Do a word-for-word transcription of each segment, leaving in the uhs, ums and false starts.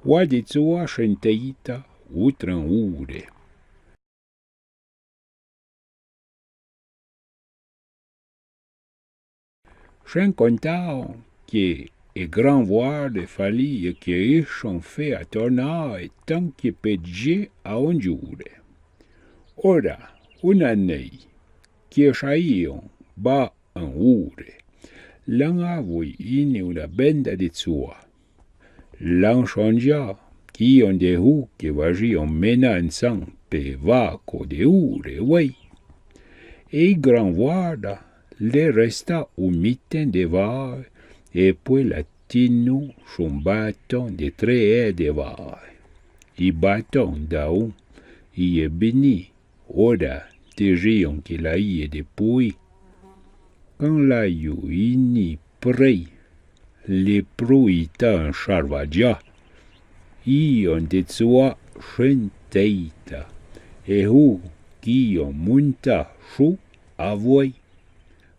Oua de tsoua ch'en teita outre en oure. Ch'en contaon que é gran vouarde falia que échon fé a tornae tan que pe djé a on djoure. Ora, oun anei, que chaion ba en oure, l'an avouì ini ouna benda de tsoua. L'an chondja, qu'ion de hou que vajion mena ensan pe vaco de oure, ouei. É gran vouarda le resta ou miten de vae, é poué l'a tinu chon baton de tré é de vae. I baton daoun i é bini, ora te jion que l'aie de pouì. Can l'aiu ini prei, le prou ita en charvadja, ion de tsoua ch'en teita, é hou qu'ion munta chou avouei.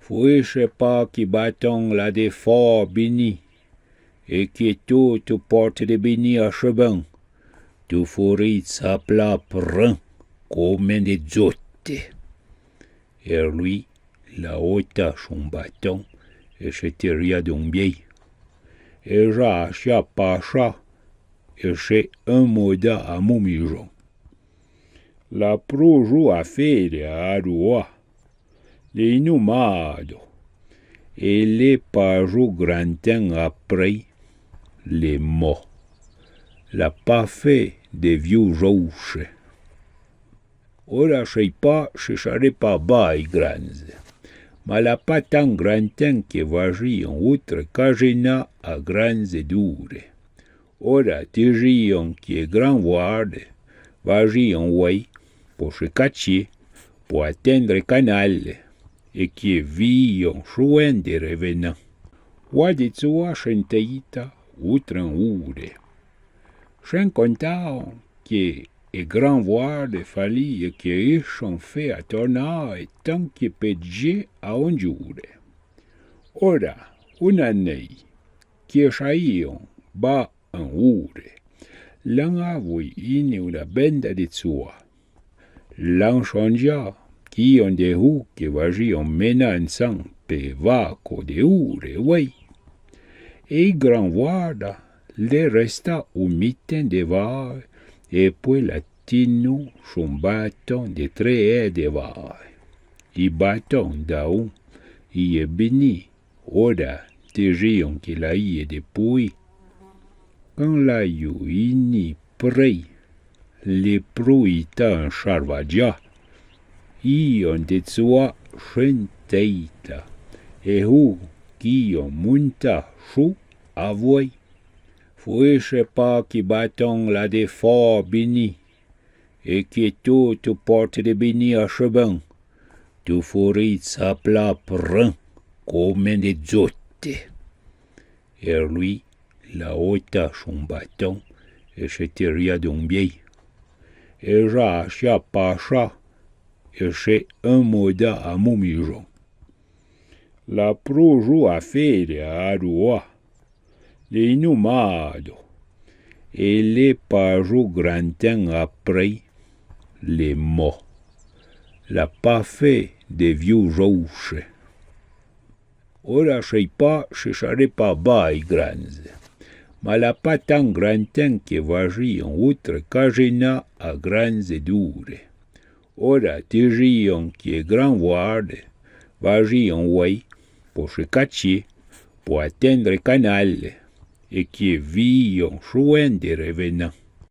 Fouéche pa qui baton l'a de fo bini, é que tou tu porte de bini a chebin, tu fouri tsapla pren comen de dzote. É lui l'a ota chon baton é che teria d'on biei. É ja achia pacha é che enmoda a mou mijon. L'a prou jou a fére a aroua, le inumado, é le pa jou granten aprei, le mo. L'a pa fé de viou jouche. Ora chei pa che charé pa ba i granze, ma l'a pa tan granten que vajion outre cajena a granze d'oure. Ora te jion que gran vouarde vajion ouei po che catchié, po atendre canale, é que vion chouen de revenan. Oua de tsoua ch'en teita outre en oure. Ch'en contaon que é gran vouarde falia que échon fé a tornae tan que pe djé a on djoure. Ora, oun anei, que chaion ba en oure, l'an avouì ini ouna benda de tsoua. L'an chondja, qu'ion de hou que vajion mena ensan pe vaco de oure, ouei. É gran vouarda le resta ou miten de vae, é poué l'a tinu chon baton de tré é de vae. I baton daoun i é bini, ora te jion que l'aie de pouì. Can l'aiu ini prei, le prou ita en charvadja, ion de tsoua ch'en teita, é hou qu'ion munta chou avouei. Fouéche pa qui baton l'a de fo bini, é que tou tu porte de bini a chebin, tu fouri tsapla pren comen de dzote. É lui l'a ota chon baton é che teria d'on biei. É ja achia pacha é che enmoda a mou mijon. L'a prou jou a fére a aroua, le inumado, é le pa jou granten aprei, le mo. L'a pa fé de viou jouche. Ora chei pa che charé pa ba i granze, ma l'a pa tan granten que vajion outre cajena a granze d'oure. Ora te jion que gran vouarde vajion ouei po che catchié, po atendre canale, é que vion chouen de revenan.